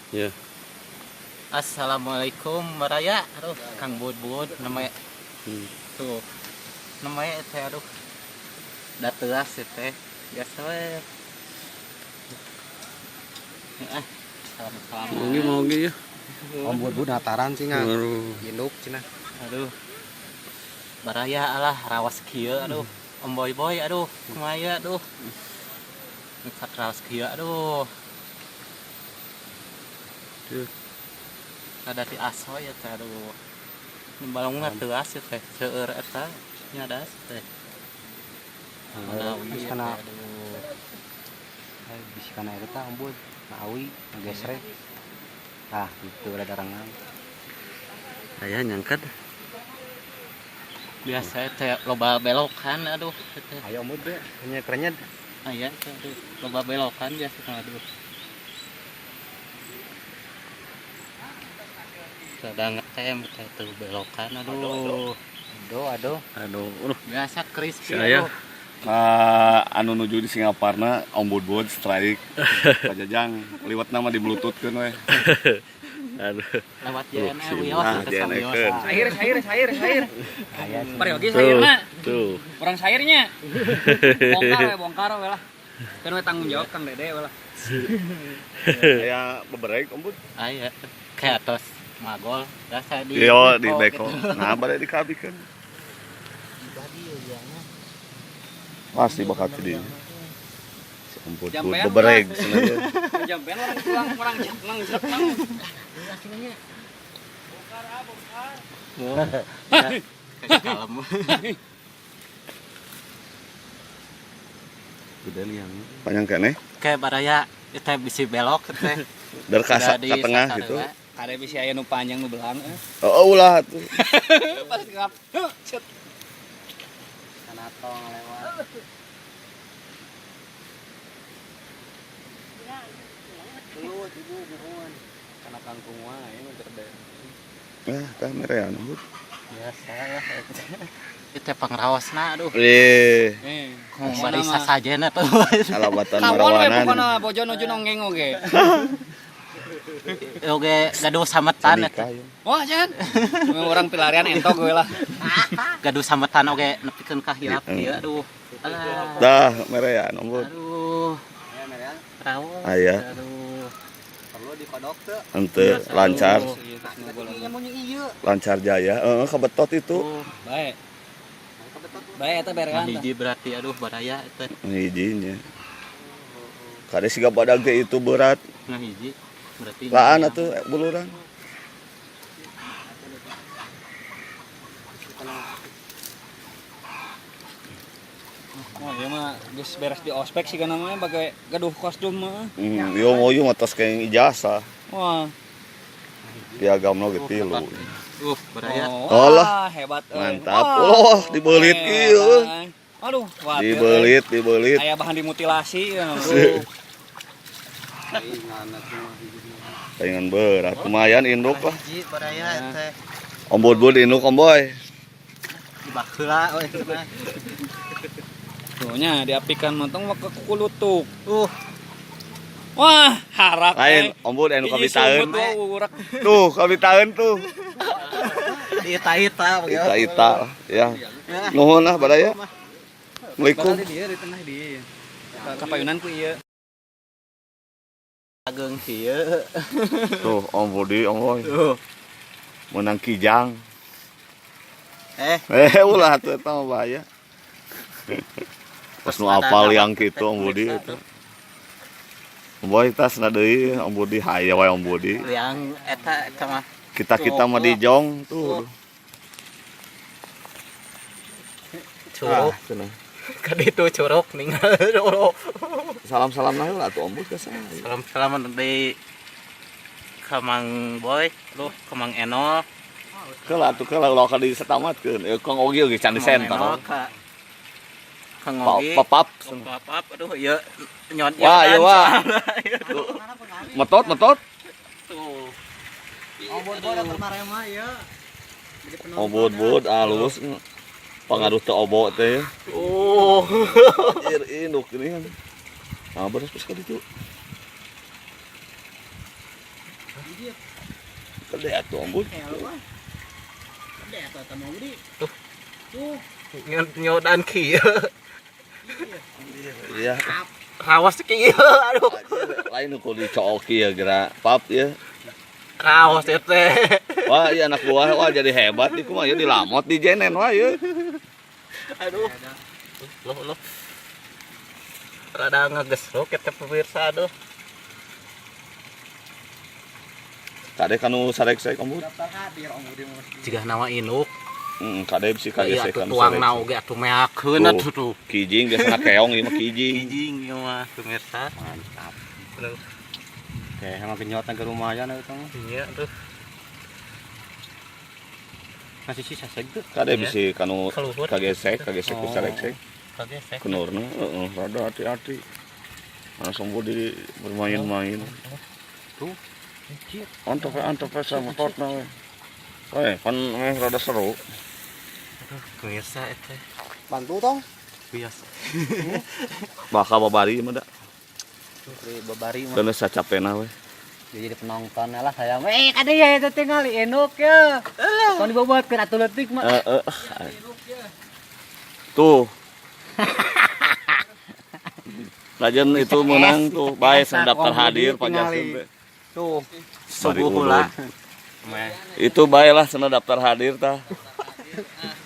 Ya. Assalamualaikum baraya, aduh, Kang Bud Bud namanya. Tuh namanya teh, aduh, da teuas teh, biasa we. Ah, salam salam. Mau mau ya. Om Bud Bud nataran sih nggak. Aduh. Induk cenah. Aduh, baraya, alah, rawas kieu, aduh. Om Boy Boy, aduh, kumaha, aduh. Nekat rawas kieu, aduh. Duh. Ada di aso ya teh, aduh. Ini balongna teuas ya teh, seueur eta nya das teh. Manawi Terus ya kana teh, aduh. Bisi kana eta Om Bud, na awi ngegesrek. Ah, gitu ada darangan. Aya nyangkat. Biasa teh loba belokan, aduh, teh. Ayo Om Bud be, hanya kerenyet. Aya teh, aduh, loba belokan biasa teh, aduh. Rada ngetem teh tuh belokan, aduh. Aduh, aduh. Aduh, aduh. Biasa keris Si aya. aduh. Nah, anu nuju di Singaparna Om Bud Bud strike. Pak Jajang liwat nama di bluetooth kan we. Aduh. Lewat JNE si wios Nah, teh JNE sawios. keun. Sayur, sayur, sayur, sayur. Aya cenah. Peryogi Tuh, sayurna. tuh. Orang sayurnya. Bongkar we, bongkar we lah. Kan we tanggung jawab Kang Dede we lah. Aya beberek Om Bud. Aya kayak atas magol biasa di Iya di beko beko. gitu. Nah, bade dikabikeun. Pasti bakal di si Om Bud Bud Jampean beberek cenah ye. Jampean orang pulang, orang nang jek nang. Kayak kalem. Gede liang. Panjang keneh. Kayak baraya teh bisi belok teh. Dari Udah ka tengah di gitu. Kade bisi aya nu panjang nu belang eh. Oh, ulah tuh. Pas ngap. Cet. Kana tong lewat. Gelut ibu buruan. Kana kangkung wae nu gede. Nah, tah merean Om Bud. Biasa lah. Itu teh pangraosna, aduh. Eh, Eh, Bari sasajena tuh. alabatan Kawon we marawanan. pokona bojo nuju nonggeng oge. Oge gaduh sametan eta. Nikah, ya. Wah, Jan. Orang pilarian entok we lah. Gaduh sametan oge nepikeun ka hilap kieu, aduh. Alah. Dah merean Om Bud. Aduh, Ya merean. raos. Aya. Aduh. Perlu dikodok teu. Ente lancar, Nah, mun ieu. lancar jaya. Heeh, kabetot itu. Tuh, Bae. Kebetot. Bae eta nah berean tah. hiji berarti, aduh, baraya teh. Hijinya. Kade siga badag teh itu berat. Nah hiji berarti. Laan atuh buluran. Wah, ieu mah geus beres di ospek sih namanya bagai gaduh kostum mah. Yo mau yo atas kayak ijazah. Wah. Piagamna ge tilu. Baraya. Oh, Alah. wah, hebat euy. Mantap. Wah, Oh, dibeulit kieu. hebat. Aduh, watir, Dibelit, dibelit. euy. Aya bahan dimutilasi ya. Palingan berat. Lumayan induk lah. Hiji baraya teh. Om Bud Bud induk Om Boy. Dibakeula we mah. Tuh nya diapikan mah tong ke kukulutuk. Wah, harak. Lain Om Bud anu Hiji kabitaeun. sumut wah, urak. Tuh, kabitaeun tuh. Ita-ita. Ita-ita ya. Nuhun lah baraya. Assalamualaikum. Bakal di dieu di tengah di. Kapayunan ku ieu. Ageng kieu. Tuh, Om Budi, Om Boy. Tuh. Menang kijang. Eh, Eh, ulah tuh eta mah bahaya. Pas nu apal yang kitu Om Budi itu. Om Boy tas na deui Om Budi haya wae Om Budi. Yang eta eta mah Kita-kita mah di jong tuh. curug. Ah, cenah. Ka ditu curug ninggal curug. Salam-salam lah heula atuh Om Bud ka saya. Salam-salaman deui ka Mang Boy, luh ka Mang Enol. Keula atuh keula ulah ka disetamatkeun. Kang Ogi oge can Mang disenter. Enol ka Kang Ogi. Papap. Papap, aduh ieu nyot. Wah, ieu wah. Metot, metot. Tuh. Om Bud Bud atuh marema ieu. Jadi penonton. Om Bud Bud alus. Pengaruh teu obo teh. Oh. Anjir induk ini kan. Nah, beres pas ka ditu. Gede atuh Om Bud. Gede atuh eta mah Budi. Tuh. Tuh. Nyodan kieu. Iya. Rawas kieu aduh. Lain ku dicook ieu geura pap ieu. Rawas teh. Wah, iya anak buah wah jadi hebat di kumaha ieu dilamot di jenen wah ieu. Aduh. Loh loh. Rada ngegesruk eta pemirsa aduh. Kade kanu sarek-sarek Om Bud. Daftar hadir Om Budi mah. Jigah nawa inuk. Heeh, kade bisi Iya kagesek atuh kanu tuang sarek. na oge atuh meakeun Tuh. atuh tuh. Kijing biasana keong ieu mah kijing. Kijing ieu mah pemirsa. Mantap. Aduh. Kayak emang genyotna ge lumayan eta mah. Iya aduh. Masih sisa seg tuh. Kade Iya. bisi kanu Kaluhur. kagesek, kagesek ku Oh. sareksek. Kagesek. Kenurna heeh, rada hati-hati. Langsung Budi bermain-main. Tuh. Anjir. Antep antep sama totna we. Eh, pan rada seru. Aduh, pemirsa eta. Bantu tong. Biasa. Bakal babari mah da. Di babari mah. Keun sacapena we. Dia jadi penonton lah saya. Eh, kade ya itu tinggal enok ya. Tong dibabatkeun atuh leutik mah. Heeh. Tuh. Lajen itu menang tuh, bae Esak, daftar Om Budi hadir tingali. Pancasila. Tuh. Mari Subuh urut. lah. Itu bae lah sana daftar hadir tah.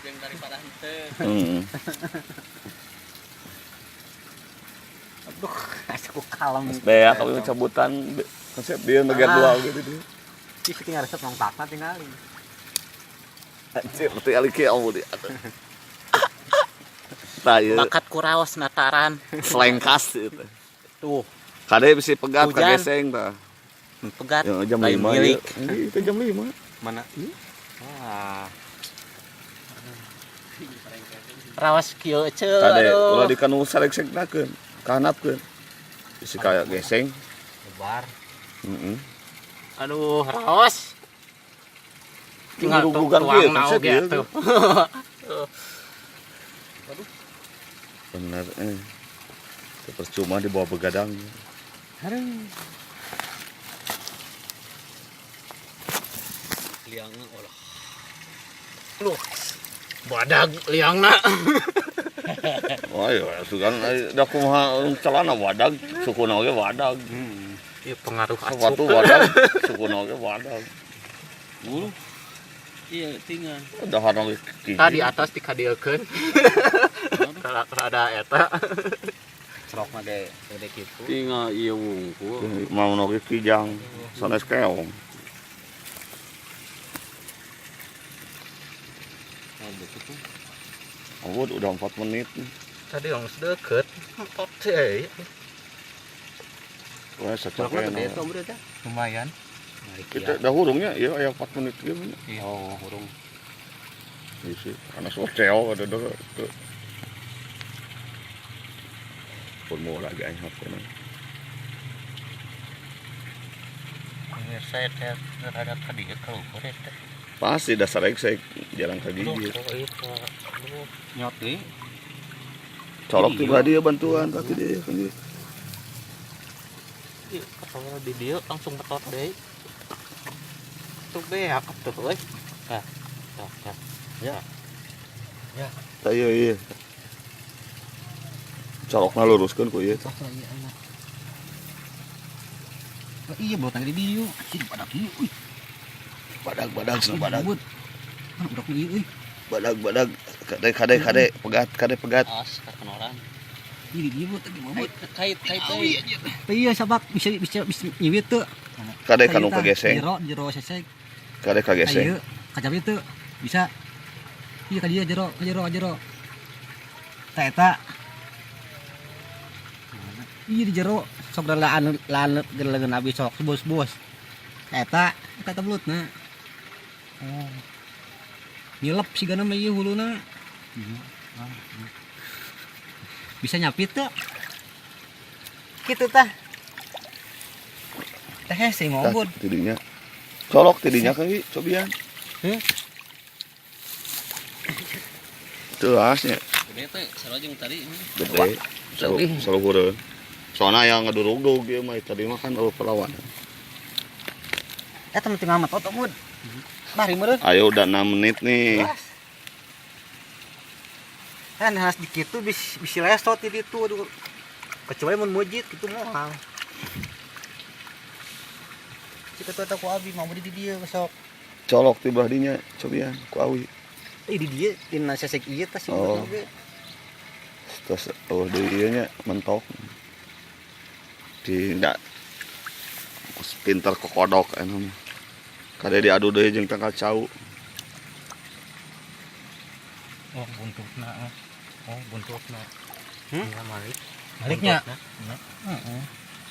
Yang daripada henteu. Heeh. Aduh, asa ku kalem. Bea kami cabutan konsep dia negara dua gitu dia. Ih, tinggal resep nong takna tingali. Anjir, teu aliki Om Budi. Tah ieu Bakat kuraos nataran. selengkas itu. Tuh, Kade bisi pegat Hujan. kageseng tah. pegat. Ya, jam Lain 5 milik. ya. Itu jam 5. Mana? Wah. Rawas kieu ceu Kade ulah aduh. di kanu sarek-seknakeun, kahanapkeun. Bisi kaya geseng. Lebar. Heeh. Aduh, rawas. Tinggal Gurugugan tuang kieu, na konsep oge ieu. atuh. Bener eh. Percuma dibawa begadang. Aduh. Liangna olah. Loh. Badag liangna. Wah, iya, sugan da kumaha celana wadag, sukuna oge wadag. Hmm. Ieu pengaruh Sepatu acuk. wadag, sukuna oge wadag. Buru. Iya, tinggal. Dahar oge kijing. Tadi atas dikadieukeun. Rada eta. Cerok mah ge gede kitu. Tinggal iya wungkul. Mau oge kijang, sanes keong. Oh, udah 4 menit nih. Tadi yang deket. Empat teh. Wah, Cerokna gede secapena. tuh Om Budi teh. Lumayan. Kita dah hurungnya, ya, ya 4 menit gitu. Oh, hurung. Iya sih, karena soceo ada dah. Tuh. Pun mau lagi aing HP na. Pemirsa eta rada ka dieu kaluhur eta. Pasti dasar eksek jalan ke Aduh, gigi. ieu aduh. Nyot deui. Colok tiba dia bantuan tapi dia kan dia. Ieu kalau di dieu langsung betot deui. Tuh beak tuh euy. Tah. Tah, tah. Tah iya iya. Colokna luruskeun ku ieu. Oh, iya enak. Oh, iya bawa tangga di dieu. Anjir badak ieu euy. Badag badag cenah badag. Bud. Ah, budak ieu euy. Badag badag kade kade kade pegat kade pegat. As kakenoran. Ieu di dieu bud tadi mah bud. Kait kait deui. Teh iya sabak bisa bisa bisa nyiwit teu. Kade kanu kageseng. Jero jero sesek. Kade kageseng. Ieu kacapit teu bisa. Iya ka dieu jero ka jero ka jero. Tah eta. Iya di jero sok laan laan leungeun abi sok bos-bos. Eta eta teh belutna. Oh. Nyelep sigana mah ieu huluna. Bisa nyapit teu? Kitu tah. Teh hese Tah, ngombod. tidinya. Colok tidinya kan cobian. Heh? Tuh asnya Gede teh, sarua jeung tadi. gede. Saluhureun. Soalnya yang ngedurugdug ieu mah tadi mah kan eueuh perlawanan. Eta mah tinggal mah toto mud. Bari meureun. Ayo udah 6 menit nih. Kan harus dikitu bis bisi lesot di ditu aduh. Kecuali mun mujid kitu moal. Cik eta ku abi mau di dieu besok. Colok ti belah dinya cobian ku awi. Eh di dieu dina sesek ieu tah si Oh. oge. Terus oh deui ieu nya mentok. Di enggak pinter kokodok anu mah. Kade diadu deui jeung tangkal cau. Oh, buntutna. Oh, buntutna. Hmm? Iya, malik. Maliknya. Buntutna. Heeh.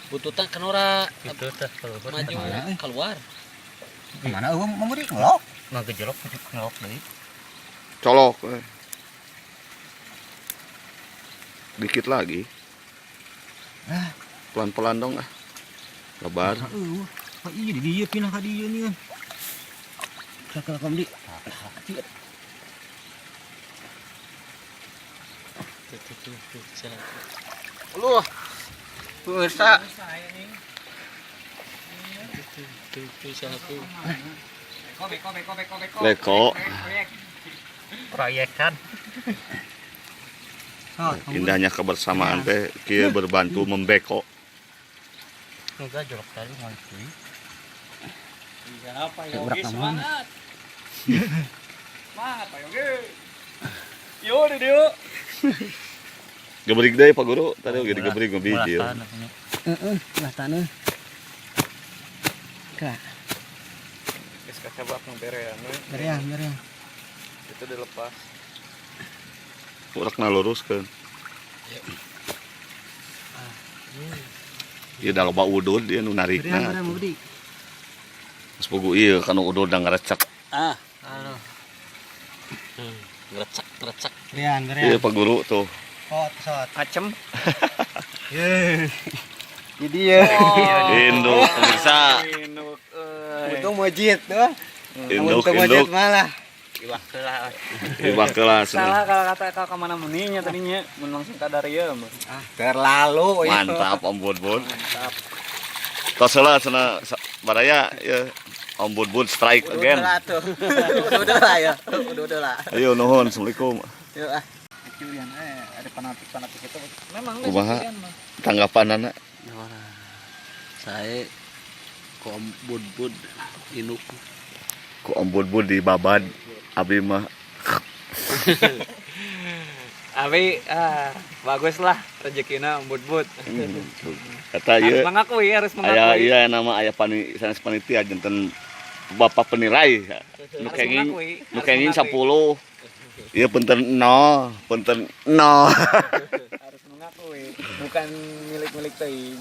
Bututan kan ora Itu teh keluar. maju Mana, eh? keluar. Kemana eueuh mau di ngelok? Ngagejelok ngelok deui. Colok. Eh. Dikit lagi. Ah. Pelan-pelan dong ah. Lebar. Eueuh. Pak iya di dieu pindah ka dieu nih kan. Sakel kom di. Tuh tuh tuh tuh jalan. Lu. Pemirsa, Tuh tuh tuh tuh jalan tuh. Beko beko beko beko beko. Leko. Proyek. proyekan. So, Indahnya kebersamaan teh kieu berbantu membeko. Enggak jolok tadi malik deui. Iya, Pak Kayak urak Yogi namun. semangat. Semangat Pak Yogi. Yo di dieu. Gebrig deui Pak Guru, tadi oge digebrig ngabijil. Belah tanah ini. Heeh, lah taneuh. Kak, Geus kacabak nu berean we. berean, berean. Itu dilepas. Urakna luruskeun. Ieu da loba udud ieu nu Berean, narikna. berean mau di. Geus pugu ieu kanu udud da ngarecek. Ah, Halo. ngerecak ngerecak. Berean, Ieu berean. Pak Guru tuh. Sot, sot. Acem. Jadi ya. Induk pemirsa. Induk euy. Untung mojit tuh. Induk Untung mojit induk. malah. Iwak heula. Iwak kelas. Salah kalau kata kau kemana muninya tadinya, mun langsung ka dieu mah. Ah, terlalu itu. Mantap Om Bud-Bud. Mantap. Tos heula cenah baraya ya Om Bud-Bud strike Udah again. lah tuh. Udah lah ya. Udah lah. Ayo nuhun, Assalamualaikum. Yuk ah. Julian ada fanatik-fanatik itu. Memang Kumaha? Tanggapan anak Nah, saya kom bud bud induk. ku Om Bud-Bud di babad abi mah Abi ah bagus lah rezekina bud-bud. Kata Harus ieu mengakui, harus aya mengakui. iya nama aya pani sanes panitia janten bapak penilai nu Harus kenging mengakui, nu harus kenging mengakui. 10 ieu punten 0 punten 0 Harus mengakui, bukan milik-milik teuing.